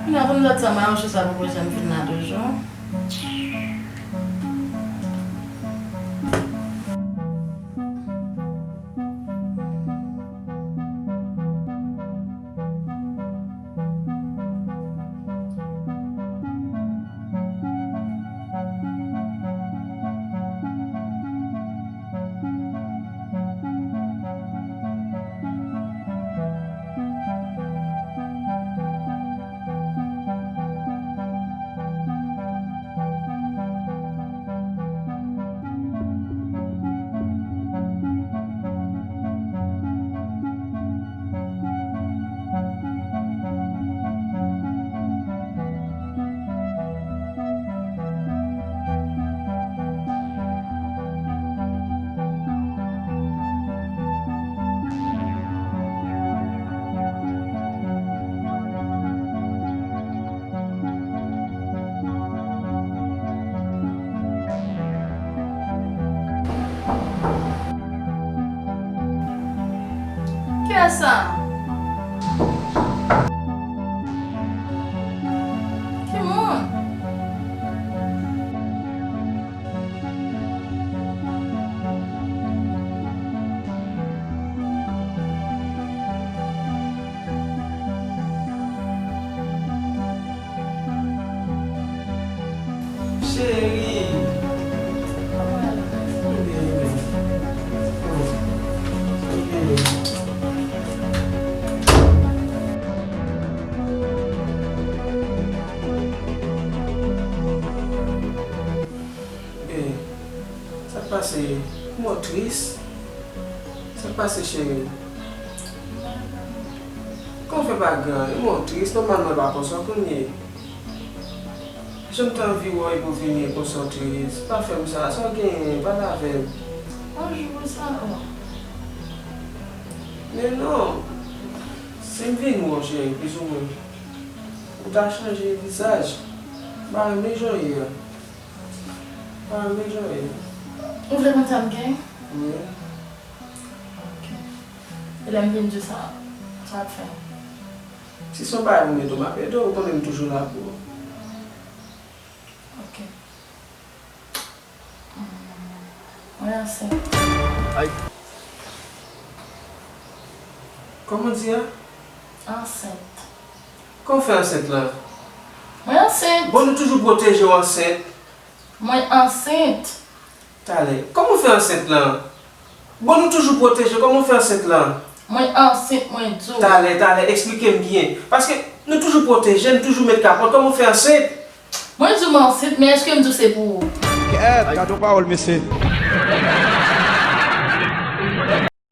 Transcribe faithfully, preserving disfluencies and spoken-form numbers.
N ap tann lòt sa, mayoche sa poko janm fin la toujou. Kiyès sa? Ki moun? Cheri. Mwen byen, mwen byen. Mwen byen. Byen. Sa k pase? Kòman w tris? Sa k pase, cheri? Kòman w fè pa gen anyen? Kòman w tris? Nòmalman, e pa konsa w konn ye. Jan m te anvi wè w epi w vini konsa w tris. Pa fè m sa. Sa w genyen? Pale avè m. Yon jou konsa, o. Men non. Si m vin wè w, cheri, plizoumwen, ou ta chanje vizaj. M pa renmen jan w ye a. M pa renmen jan w ye. Ou vle konn sa m gen? Wi. Ok. E lè m vin di w sa, sa w ap fè? Si se yon bagay pou m ede w, m ap ede w. Ou konnen m toujou la pou ou. Ok. Mwen ansent. Ay. Kòman w di a? Ansent. Kòman w fè ansent la? Mwen ansent. Bon, nou toujou pwoteje w ansent. Mwen ansent. Talè. Kòman w fè ansent lan? Bon, nou toujou pwoteje, kòman w fè ansent lan? Mwen ansent, mwen di w. Talè, talè, eksplike m byen. Paske nou toujou pwoteje, nou toujou met kapòt, kòman w fè ansent? Mwen di w mwen ansent, men èske m di w se pou ou? Kèt, gade yon pawòl, mesye.